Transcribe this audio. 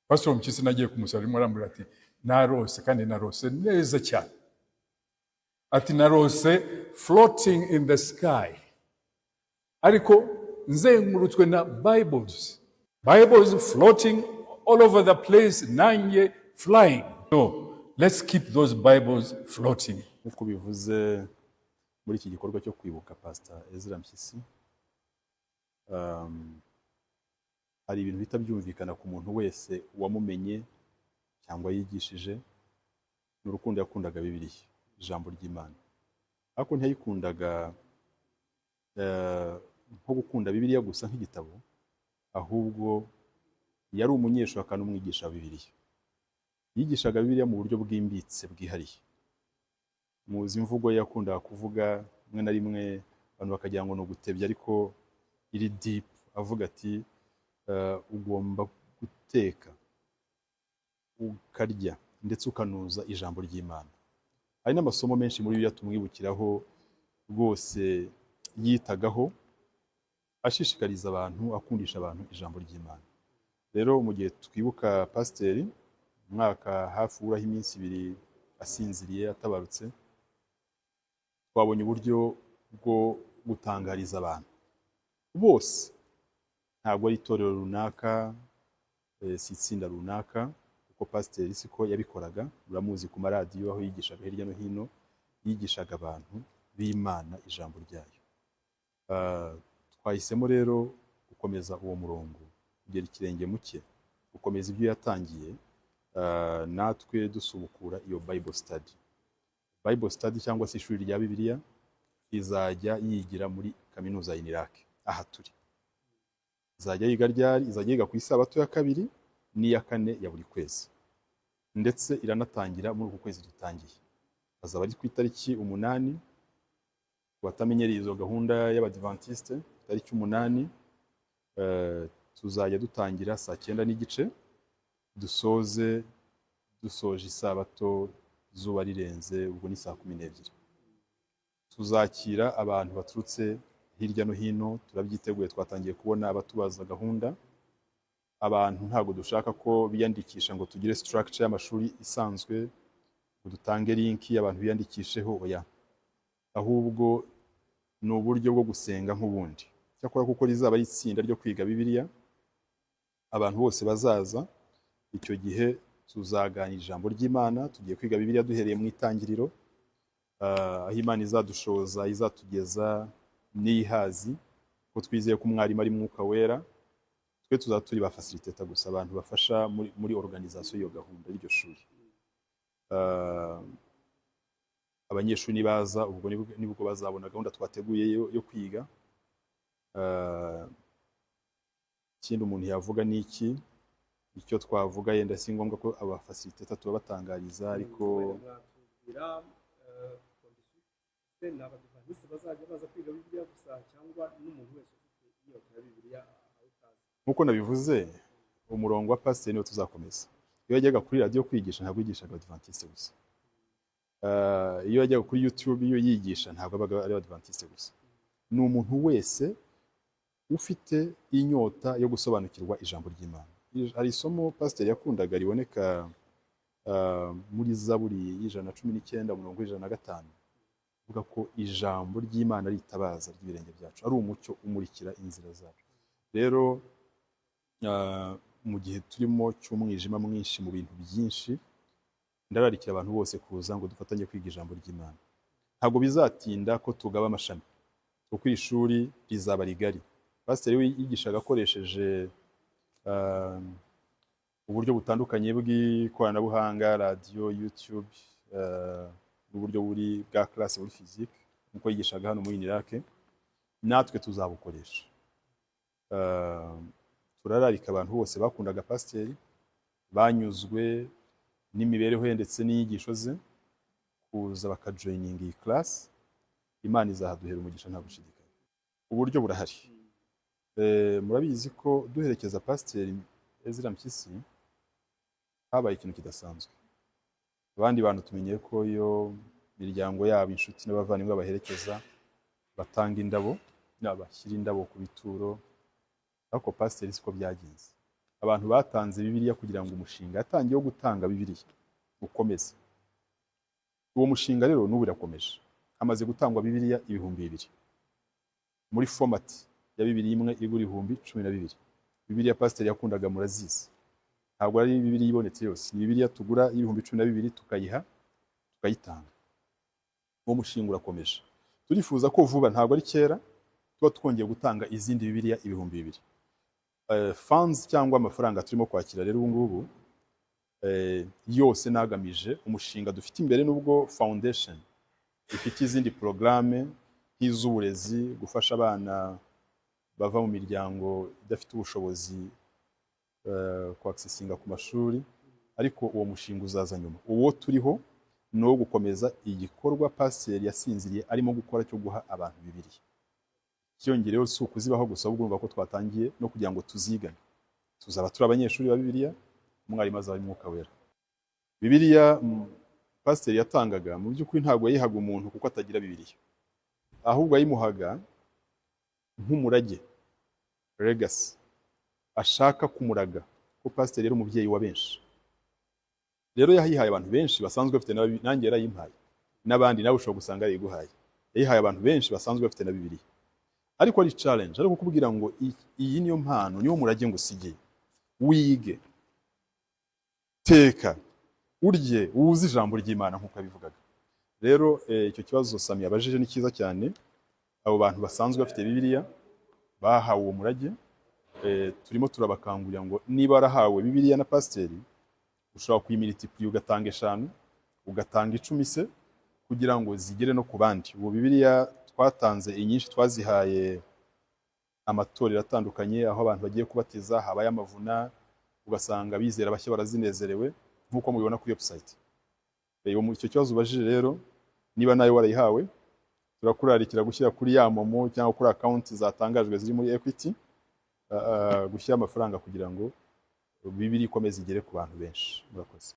Pastor Mpyisi nagiye kumusaba arimo arambwira ati: "Narose, kandi narose neza cyane." Ati: "Narose floating in the sky, ariko nzengurutswe na Bibles, Bibles floating all over the place, nanjye flying." No, let's keep those Bibles floating. Nk'uko bivuze, muri iki gikorwa cyo kwibuka Pastor Ezra Mpyisi, hari ibintu bihita byumvikana ku muntu wese wamumenye cyangwa yigishije, ni urukundo yakundaga Bibiliya, ijambo ry'Imana. Ariko ntiyayikundaga nko gukunda Bibiliya gusa nk'igitabo, ahubwo yari umunyeshuri akaba n'umwigisha wa Bibiliya. Yigishaga Bibiliya mu buryo bwimbitse, bwihariye. Muzi imvugo ye yakundaga kuvuga, rimwe na rimwe abantu bakagira ngo ni ugutebya, ariko iri deep, avuga ati: "Ugomba guteka, ukarya, ndetse ukanuza ijambo ry'Imana." Hari n'amasomo menshi muri Bibiliya tumwibukiraho rwose yitagaho, ashishikariza abantu, akundisha abantu ijambo ry'Imana. Rero mu gihe twibuka pasiteri, umwaka hafi uburaho iminsi 2 asinziriye, atabarutse, twabonye uburyo bwo gutangariza abantu bose. Ntabwo ari itorero runaka, si itsinda runaka, kuko pasiteri siko yabikoraga. Muramuzi ku maradiyo aho yigishaga hirya no hino, yigishaga abantu b'Imana ijambo ryayo. Twahisemo rero gukomeza uwo murongo, kugera ikirenge mu cye, gukomeza ibyo yatangiye, natwe dusubukura iyo Bible study. Bible study cyangwa se ishuri rya Bibiliya izajya yigira muri kaminuza ya UNILAK aha turi. Izajya yiga ryari? Izajya yiga ku isabato ya kabiri n'iya kane ya buri kwezi, ndetse iranatangira muri uku kwezi dutangiye. Azaba ari ku itariki 8. Ku batamenyereye izo gahunda y'Abadivantisite, itariki 8, tuzajya dutangira saa 9:30, dusoze dusoje isabato, izuba rirenze, ubwo ni saa 12. Tuzakira abantu baturutse hirya no hino, turabyiteguye, twatangiye kubona abatubaza gahunda. Abantu ntabwo dushaka ko biyandikisha ngo tugire structure y'amashuri isanzwe, ngo dutange link abantu biyandikisheho, oya. Ahubwo ni uburyo bwo gusenga nk'ubundi. Cyakora kuko rizaba ari itsinda ryo kwiga Bibiliya, abantu bose bazaza icyo gihe tuzaganira ijambo ry'Imana. Tugiye kwiga Bibiliya duhereye mu Itangiriro, aho Imana izadushoza, izatugeza n'iyihazi, ko twizeye ko umwarimu ari Mwuka Wera. Twe tuzaba turi ba facilitator gusa, abantu bafasha muri organisation y'iyo gahunda y'iryo shuri. Abanyeshuri nibaza, ubwo nibwo bazabona gahunda twateguye yo kwiga. Ikindi umuntu yavuga ni iki? Icyo twavuga, yenda si ngombwa ko aba facilitator tubabatangariza, ariko Wenda mwatubwira condition: ese ni Abadivantisite bazajya baza kwiga Bibiliya gusa, cyangwa n'umuntu wese ufite inyota ya Bibiliya ahawe ikaze? Nk'uko nabivuze, umurongo wa pasiteri niwo tuzakomeza. Iyo yajyaga kuri radiyo kwigisha, ntabwo yigishaga Abadivantisite gusa. Iyo yajyaga kuri YouTube iyo yigisha, ntabwo abaga ari Abadivantisite gusa. Ni umuntu wese ufite inyota yo gusobanukirwa ijambo ry'Imana. Hari isomo pasiteri yakundaga riboneka muri Zaburi y'119, umurongo w'105, uvuga ko ijambo ry'Imana ari itabaza ry'ibirenge byacu, ari umucyo umurikira inzira zacu. Rero mu gihe turimo cy'umwijima mwinshi mu bintu byinshi, ndararikira abantu bose kuza ngo dufatanye kwiga ijambo ry'Imana. Ntabwo bizatinda ko tugaba amashami, kuko iri shuri rizaba rigari. Pasiteri we yigishaga akoresheje uburyo butandukanye bw'ikoranabuhanga, radiyo, YouTube, n'uburyo buri bwa classe muri physique, nk'uko yigishaga hano muri UNILAK, natwe tuzabukoresha. Turararika abantu bose bakundaga pasiteri, banyuzwe n'imibereho ye ndetse n'inyigisho ze, kuza bakajoininga iyi class. Imana izahaduhera umugisha, nta gushidikanya. Uburyo burahari. Murabizi ko duherekeza Pasiteri Ezra Mpyisi habaye ikintu kidasanzwe. Abandi bantu tumenyeye ko iyo imiryango yabo, inshuti n'abavandimwe babaherekeza, batanga indabo, bashyira indabo ku bituro, ariko pasiteri siko byagenze. Abantu batanze Bibiliya kugira ngo umushinga yatangiye wo gutanga Bibiliya ukomeze. Uwo mushinga rero n'ubu urakomeje. Hamaze gutangwa Bibiliya 2000 muri format ya Bibiliya imwe igura 12,000. Bibiliya pasiteri yakundaga murazizi, ntabwo ari Bibiliya ibonetse yose, ni Bibiliya tugura y'12,000, tukayiha, tukayitanga. Uwo mushinga urakomeje. Turifuza ko vuba, ntabwo ari kera, tuba twongeye gutanga izindi Bibiliya 2000. Funds cyangwa amafaranga turimo kwakira rero ubu ngubu yose nagamije umushinga dufite imbere, nubwo foundation ifite izindi porogaramu nk'iz'uburezi, gufasha abana bava mu miryango idafite ubushobozi kwaccessinga ku mashuri, ariko uwo mushinga uzaza nyuma. Uwo turiho ni uwo gukomeza igikorwa pasiteri yasinziriye arimo gukora cyo guha abantu Bibiliya. Ikiyongereyeho si ukuzibaho gusa, ahubwo urumva ko twatangiye no kugira ngo tuzigane. Tuzaba turi abanyeshuri ba Bibiliya, umwarimu azaba ari Umwuka Wera. Bibiliya pasiteri yatangaga, mu by'ukuri ntabwo yayihaga umuntu kuko atagira Bibiliya, ahubwo yayimuhaga nk'umurage, legacy ashaka kumuraga, ko pasiteri yari umubyeyi wa benshi. Rero yayihaye abantu benshi basanzwe bafite nanjye yarayimpaye, n'abandi nawe ushobora gusanga yarayiguhaye. Yayihaye abantu benshi basanzwe bafite na Bibiliya, ariko ari challenge, ariko kukubwira ngo iyi niyo mpano, niwo murage ngusigiye: wige, teka, urye, wuze ijambo ry'Imana, nk'uko yabivugaga. Rero icyo kibazo Sami yabajije ni cyiza cyane. Abo bantu basanzwe bafite Bibiliya bahawe uwo murage, turimo turabakangurira ngo niba warahawe Bibiliya na pasiteri, ushobora kuyimultiplier, ugatanga eshanu, ugatanga 10 se, kugira ngo zigere no ku bandi. Ubu Bibiliya twatanze inyinshi twazihaye amatorero atandukanye, aho abantu bagiye kubatiza, habaye amavuna, ugasanga abizera bashya barazinezerewe, nk'uko mubibona kuri website. Icyo kibazo ubajije rero, niba nawe warayihawe, turakurarikira gushyira kuri ya MoMo cyangwa kuri account zatangajwe ziri muri Equity, gushyira amafaranga kugira ngo Bibiliya ikomeze igere ku bantu benshi. Murakoze.